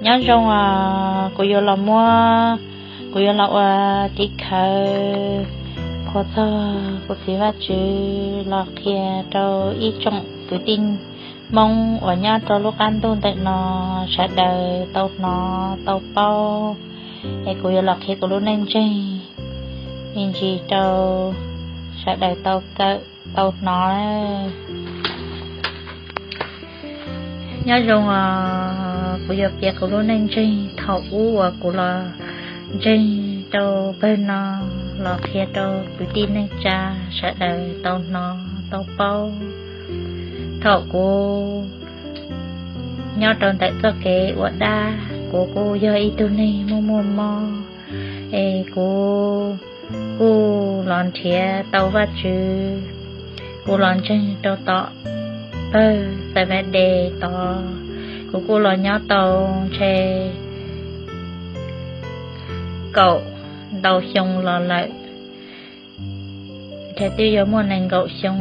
Nyob zoo os, kuv yuav los muab, kuv yuav los ua tiv khawv qhuas txog kuv txiv Vajtswv los qhia rau ib tsoom kwv tij Hmoob uas nyob rau lub qab ntuj ntawm no sawv daws tau hnov tau paub, es kuv yuav los qhia kuv lub neej ntseeg me ntsis rau sawv daws tau kawm tau hnov. Nyob zoo os, kuv yuav piav kuv lub neej ntseeg thaum ub uas kuv los ntseeg rau pawg no, los qhia rau kwv tij neej tsa sawv daws tau hnov tau paub. Thaum kuv nyob rau ntawm txoj kev ua dab, kuv kuj yog ib tug neeg muaj muaj mob, es kuv kuj los nrhiav tau Vajtswv. Kuv los ntseeg rau tom pawg Xav Vas Des tod, kuv kuj los nyob tau ntshe kaum ntau xyoo los lawm, ntshe twb yuav muaj nees nkaum xyoo,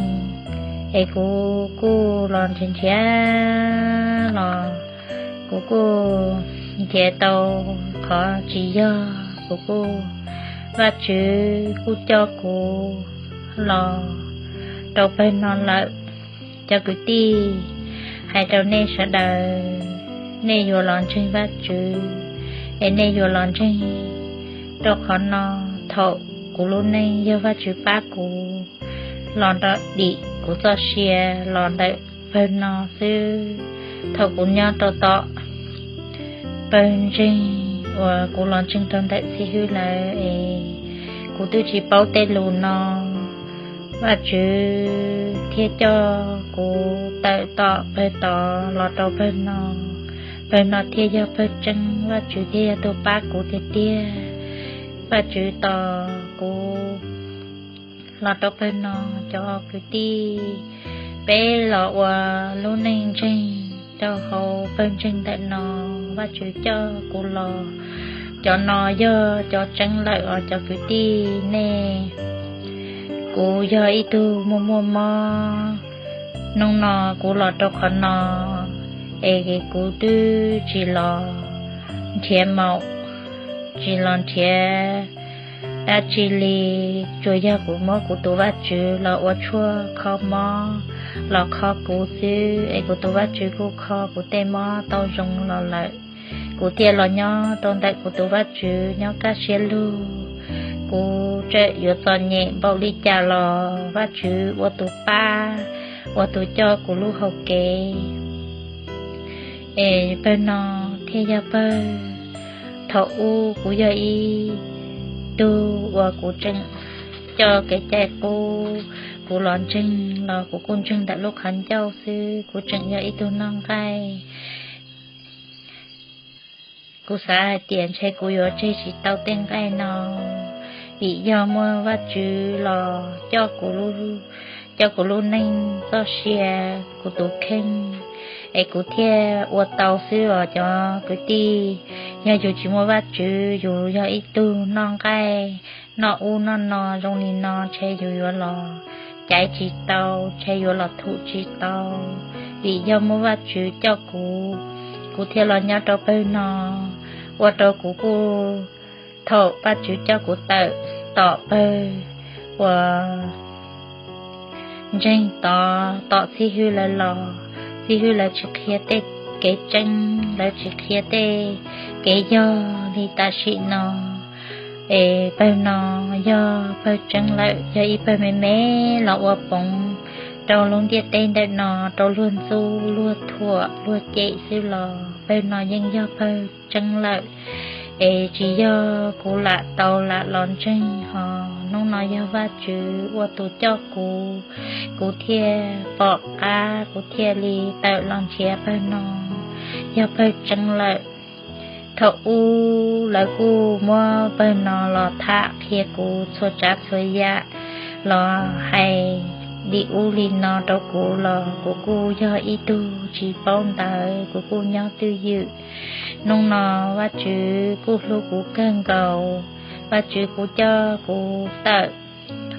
es kuv kuj los nrhiav nrhiav los kuv kuj nrhiav tau qhov tsis yog, kuv kuj, Vajtswv kuj coj kuv los rau pawg no lawm. Cov kwv tij, hais rau nej sawv daws, nej yuav los ntseeg Vajtswv, es nej yuav los ntseeg rau qhov no. Thaum kuv lub neej yog Vajtswv pab kuv los nrog dim kuv txoj sia los ntawm pawg no xwb. Thaum kuv nyob rau tom pawg ntseeg uas kuv los ntseeg rau ntawm Txiv Hwb lawm es kuv twb tsis paub tej lus no, Vajtswv thiaj coj kuv tawm tom pawg tod los rau pawg no. Pawg no thiaj yog pawg tseeb, Vajtswv thiaj yog tus pab kuv tiag tiag. Vajtswv tos kuv los rau pawg no. Cov kwv tij, peb los ua lub neej ntseeg rau hauv pawg ntseeg ntawm no, Vajtswv coj kuv los. Cov no yog cov tseeb lawm os cov kwv tij nej. Kuv yog ib tug muaj muaj mob, hnub no kuv los rau qhov no, es kuv twb tsis los nrhiav maum, tsis los nrhiav dab tsi li, tsuas yog kuv muab kuv tus Vajtswv los ua tshuaj kho mob, los kho kuv xwb, es kuv tus Vajtswv kuj kho kuv tej mob tau zoo los lawm. Kuv thiaj los nyob rau ntawm kuv tus Vajtswv nyob kaj siab lug. Kuv tseem yuav txom nyem npaum li cas los Vajtswv ua tus pab, ua tus coj kuv lub hau kev. Es pawg no thiaj yog pawg, thaum ub kuv yog ib tug uas kuv tseem coj kev cai qub, kuv los ntseeg los kuv kuj ntseeg ntawm lub qhov ncauj xwb, kuv tseem yog ib tug noj nqaij. Kuv xav hais tias ntshe kuv yuav tseg tsis tau tej nqaij no, vim yog muaj Vajtswv los coj kuv, coj kuv lub neej txoj sia, kuv tus kheej, es kuv thiaj ua tau xwb os cov kwv tij. Yog yus tsis muaj Vajtswv, yus yog ib tug noj nqaij, noj ub noj no zoo li no, ntshe yus yuav los caiv tsis tau, ntshe yuav los thum tsis tau. Vim yog muaj Vajtswv coj kuv, kuv thiaj los nyob rau pawg no, ua rau kuv kuj, thaum Vajtswv coj kuv tawm tom pawg uas ntseeg tod, tom Txiv Hwb lawv los, Txiv Hwb lawv tsis qhia tej kev tseeb, lawv tsis qhia tej kev yog li tam sim no. Es pawg no yog pawg tseeb lawm, yog ib pawg me me los ua poov rau lub ntiaj teb ntawm no, rau luag ntxub, luag thuam, luag cem xwb los pawg no yeej yog pawg tseeb lawm. Es tsis yog kuv lam tau lam los ntseeg ho, hnub no yog Vajtswv ua tus coj kuv, kuv thiaj pom qab, kuv thiaj li tawm los nrhiav pawg no, yog pawg tseeb lawm. Thaum ub lawv kuj muab pawg no los tham qhia kuv txhua tsav txhua yam, los hais li ub li no rau kuv los kuv kuj yog ib tug tsis paub ntawv, kuv kuj nyob twj ywm. Hnub no Vajtswv kuj hlub kuv kawg nkaus, Vajtswv kuj coj kuv tawm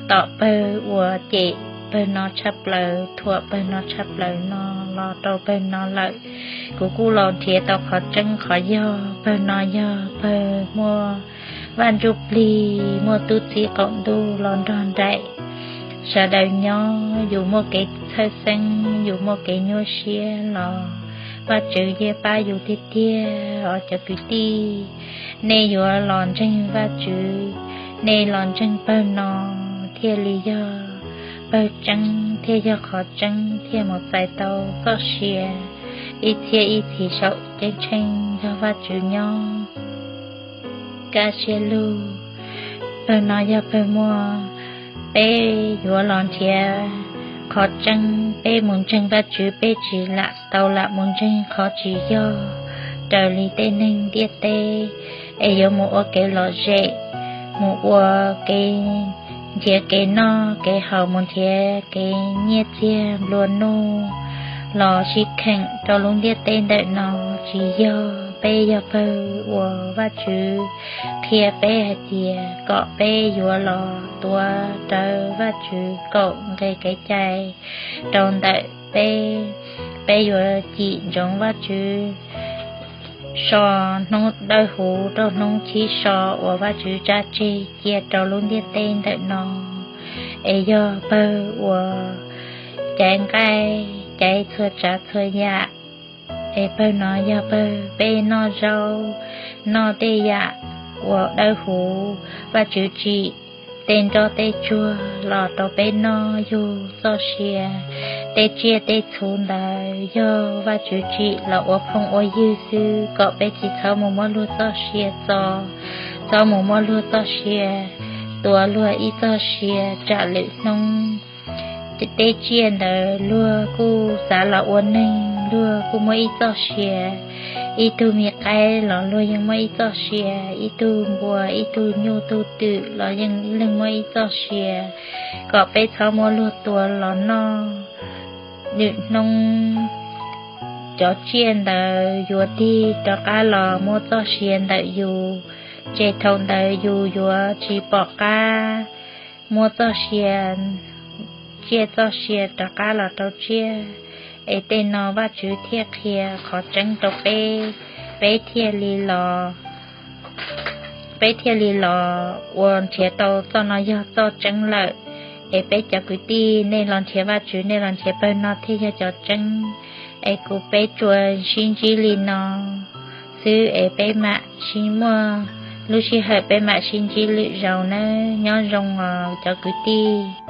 tom pawg uas cem pawg no tshaj plaws, thuam pawg no tshaj plaws no los rau pawg no lawm. Kuv kuj los nrhiav tau qhov tseeb qhov yog pawg no yog pawg muaj Vaj Ntsujplig, muaj tub txib qaum ntuj los nrog nraim sawv daws nyob. Yus muaj kev txhawj xeeb, yus muaj kev nyuaj siab los Vajtswv yeej pab yus tiag tiag os cov kwv tij. Nej yuav los ntseeg Vajtswv, nej los ntseeg pawg no thiaj li yog pawg tseeb, thiaj yog qhov tseeb, thiaj mus txais tau txoj sia ib txhiab ib txhis saum ceeb tsheej yog Vajtswv nyob. Kaj siab lug, pawg no yog pawg muaj, peb yuav los nrhiav qhov tseeb, peb mus ntseeg Vajtswv, peb tsis lam tau lam mus ntseeg qhov tsis yog raws li tej neeg ntiaj teb, es yuav mus ua kev lom zem, mus ua kev nrhiav kev noj kev haus, mus nrhiav kev nyiaj txiag nplua nuj los sib kheem rau lub ntiaj teb ntawm no. Tsis yog, peb yog pawg uas Vajtswv qhia peb hais tias kom peb yuav los tuav rawv Vajtswv kaum nqe kev cai rau ntawm peb. Peb yuav cim ntsoov Vajtswv so hnub dawb huv rau hnub chib so uas Vajtswv tsa tseg cia rau lub ntiaj teb ntawm no, es yog pawg uas caiv nqaij caiv txhua tsav txhua yam. Es pawg no yog pawg peb noj zaub, noj tej yam uas dawb huv, Vajtswv tsim tej nroj tej tsuag los rau peb noj yug txoj sia. Tej tsiaj tej txhu ntawd yog Vajtswv tsim los ua phooj ua ywg xwb, kom peb tsis txhob mus muab luag txoj sia txo, txhob mus muab luag txoj sia tua luag ib txoj sia tsam lwm hnub tej tsiaj ntawd luag kuj xav los ua neeg, luag kuj muaj ib txoj sia. Ib tug me qaib los luag yeej muaj ib txoj sia, ib tug npua, ib tug nyuj tug twm los yeej leeg muaj ib txoj sia, kom peb txhob muab luag tua los noj. Lwm hnub cov tsiaj ntawd yuav tig rov qab los muaj txoj sia ntawm yus, ces thaum ntawd yus yuav tsis pom qab muab txoj sia, tsiaj txoj sia rov qab los rau tsiaj. Es tej no Vajtswv thiaj qhia qhov tseeb rau peb, peb thiaj li los peb thiaj li los ua nrhiav tau txoj no yog txoj tseeb lawm. Es peb cov kwv tij, nej los nrhiav Vajtswv, nej los nrhiav pawg no thiaj yog cov tseeb. Es kuv peb tsuas sib ntsib li no xwb, es peb mam sib muaj lub sij hawm peb mam sib ntsib lwm zaus nawb. Nyob zoo os cov kwv tij.